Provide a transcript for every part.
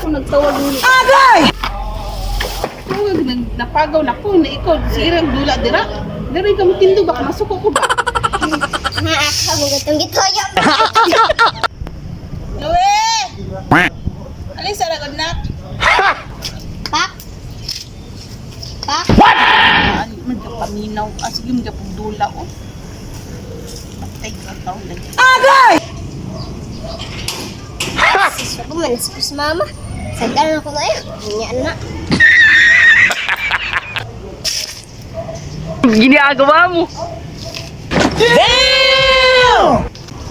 Ko nagtawag ni. Agay! Tawag nag napagaw na ko na ikaw sirang dula dira. Dira ka matindo baka masuko ko ba? Ma, ako gatong gitoyo. Luwe! Alin sa ragod na? Pak. Pak. Ano man ka paminaw? Ah, sige mo ka dula oh. Patay ka taon lagi. Sis, ako man sa mama. Sagdan ako na eh. Nya na. Ginagawa mo.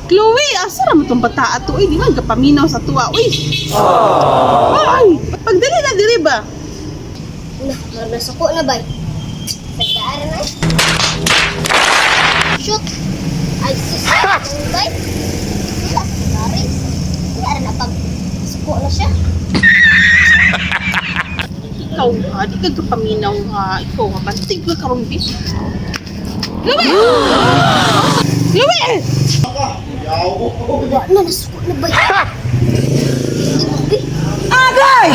Chloe, asa ra mo tong bata ato oy? Di man ka paminaw sa tuwa oy. Ay, pagdali na diri ba? Na, nasuko na bay. Sagdaan na eh. Shoot. Ay sis, bay. Wala, sorry. Wala na pag suko na siya. Ikaw ha, di ka kapaminaw ha. Ikaw ha, bantig ka karon bi. Chloe! Chloe! Wala na, nasuko na bay. Hindi Agay!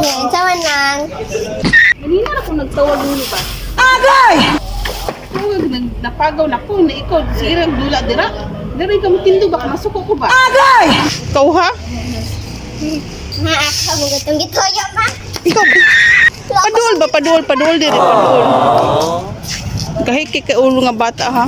Yan, sama nang. Kanina ra ko nagtawag nimo ba? Agay! Tawag nag napagaw na ko na ikaw sirang dula dira. Diri ka matindo baka masuko ko ba? Agay! Ikaw ha? Ma, ako gatong gitoyo, ma. Ikaw padul ba padul padul diri padul. Kahit kay ulo nga bata ha.